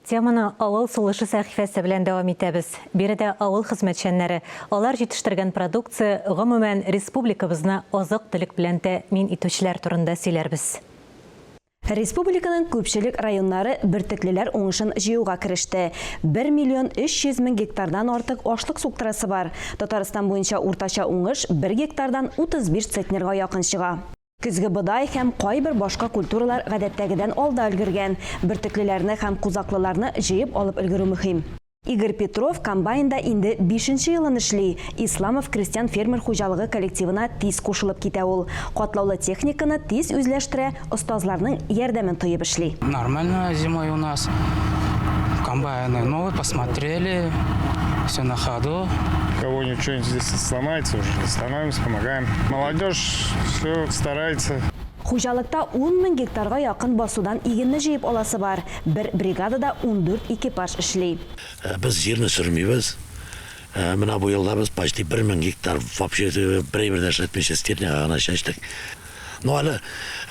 Теманы Авыл сулышы сәхифәсе белән дәвам итәбез. Биредә авыл хезмәтчәннәре, алар җитештергән продукция, гомумән, республикабызны азык-төлек белән тәэмин итүчеләр турында сөйләрбез. Республиканың күпчелек районнары бөртеклеләр уңышын җыюга кереште. Бер миллион 300 мең гектардан артык ашлык суктырасы бар. Татарстан буенча уртача уңыш бер гектардан 35 центнерга якын чыга. Көзге бодай һәм кайбер башка культуралар гадәттәгедән алда өлгергән. Бөртеклеләрне һәм кузаклыларны җыеп алып өлгерү мөһим. Игорь Петров комбайнда инде бишенче елын эшли. Исламов крестьян-фермер хуҗалыгы коллективына тиз кушылып китә ул. Катлаулы техниканы тиз үзләштерә, остазларның ярдәмен тоеп эшли. Нормально зимой у нас. Комбайны новые, посмотрели, все на ходу. У кого-нибудь что-нибудь здесь сломается, уже становимся, помогаем. Молодежь все старается. Хуҗалыкта ун мең гектарга якын басудан игенне җыеп аласы бар. Бер бригадада 14 экипаж эшли. Без җирне сөрмибез. Менә бу елда без почти 1000 гектар вообще бер әйбер дә эшләтмичә стерняга гына чәчтек. Ну әле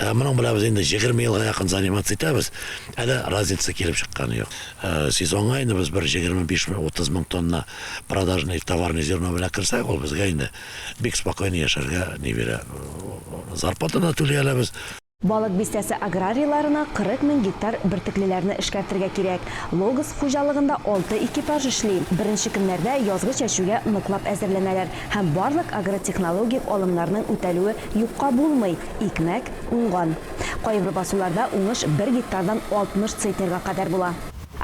моның белән без инде 20 елга якын заниматься итәбез. Әле разница килеп чыкканы юк. Сезонга инде без бер 25-30 мең тонна продажный товарный зерно белән керсәк, ул безгә инде бик спокойно яшәргә ни бирә. Зарплата да түли алабыз. Балык Бистәсе аграрийларына 40 мең гектар бөртеклеләрне эшкәртергә кирәк. Логос хуҗалыгында алты экипаж эшли. Беренче көннәрдә язгы чәчүгә ныклап әзерләнәләр һәм барлык агротехнологик алымнарның үтәлүе юкка булмый, икмәк уңган. Кайбер басуларда уңыш бер гектардан 60 центнерга кадәр була.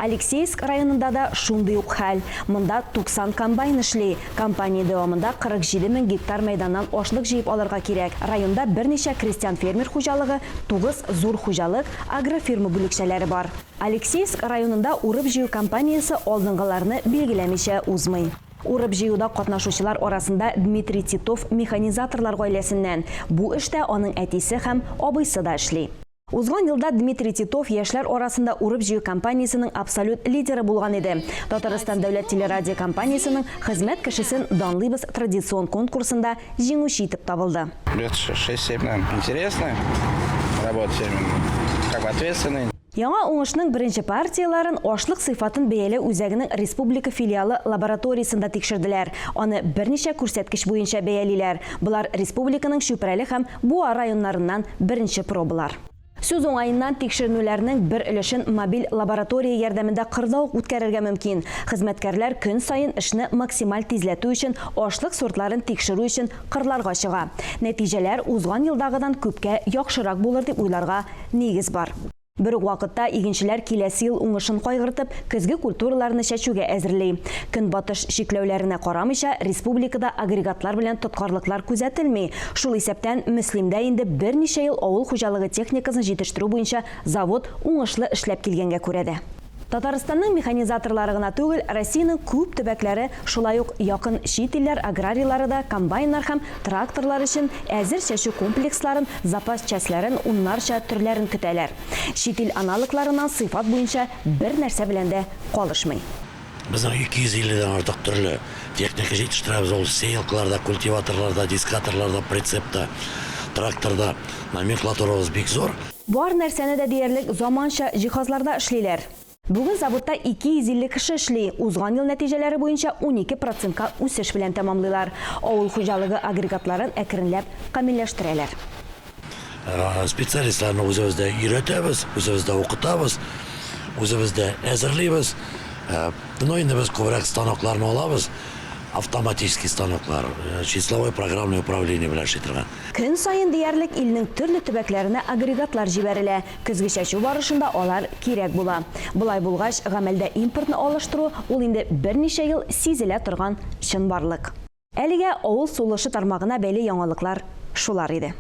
Алексеевск районында да шундый ук хәл. Монда 90 комбайн эшли. Кампания дәвамында 47 мең гектар мәйданнан ашлык җыеп алырга кирәк. Районда берничә крестьян-фермер хуҗалыгы, тугыз зур хуҗалык, агрофирма бүлекчәләре бар. Алексеевск районында урып-җыю кампаниясе алдынгыларны билгеләмичә узмый. Урып-җыюда катнашучылар арасында Дмитрий Титов механизаторлар гаиләсеннән. Бу эштә аның әтисе һәм абыйсы да эшли. Узган елда Дмитрий Титов яшьләр арасында урып-җыю кампаниясенең абсолют лидеры булган иде. Татарстан дәүләт телерадиокомпаниясенең Хезмәт кешесен данлыйбыз традицион конкурсында җиңүче итеп табылды. Лет шесть-семь нам интересно работать именно, как бы ответственный. Яңа уңышның беренче партияләрен ашлык сыйфатын бәяләү үзәгенең республика филиалы лабораториясендә тикшерделәр. Аны берничә күрсәткеч буенча бәялиләр. Болар республиканың Чүпрәле һәм Буа районнарыннан беренче пробалар. Сүз уңаеннан, тикшеренүләрнең бер өлешен мобиль лаборатория ярдәмендә кырда ук үткәрергә мөмкин. Хезмәткәрләр көн саен эшне максималь тизләтү өчен ашлык сортларын тикшерү өчен кырларга чыга. Нәтиҗәләр узган елдагыдан күпкә яхшырак булыр дип уйларга нигез бар. Бер үк вакытта игенчеләр киләсе ел уңышын кайгыртып, көзге культураларны чәчүгә әзерли. Көнбатыш чикләүләренә карамыйча, республикада агрегатлар белән тоткарлыклар күзәтелми. Шул исәптән, Мөслимдә инде берничә ел авыл хуҗалыгы техникасын җитештерү буенча завод уңышлы эшләп килгәнгә күрә дә. Татарстанның механизаторлары гына түгел, Россиянең күп төбәкләре, шулай ук якын чит илләр аграрийлары да комбайннар һәм тракторлар өчен әзер чәчү комплексларын, запас частьләрен уннарча төрләрен көтәләр. Чит ил аналогларыннан сыйфат буенча бер нәрсә белән дә калышмый. Безнең 250 дән артык төрле техника җитештерәбез, ул сеялкалар да, культиваторлар да, дискаторлар да, прицеп та, трактор да. Номенклатурабыз бик зур. Бар нәрсәне дә диярлек заманча җиһазларда эшлиләр. Бүген заводта 250 кеше эшли, узган ел нәтиҗәләре буенча 12 процентка үсеш белән тәмамлыйлар. Авыл хуҗалыгы агрегатларын әкренләп камилләштерәләр. Специалистларны үзебез дә өйрәтәбез, үзебез дә укытабыз, үзебез дә әзерлибез. Ну, инде без күбрәк станокларны алабыз, автоматический станоклар, числовой программное управление белән эшли торган. Көн саен диярлек илнең төрле төбәкләренә агрегатлар җибәрелә. Көзге чәчү барышында алар кирәк була. Болай булгач, гамәлдә импортны алыштыру, ул инде берничә ел сизелә торган чынбарлык. Әлегә авыл сулышы тармагына бәйле яңалыклар шулар иде.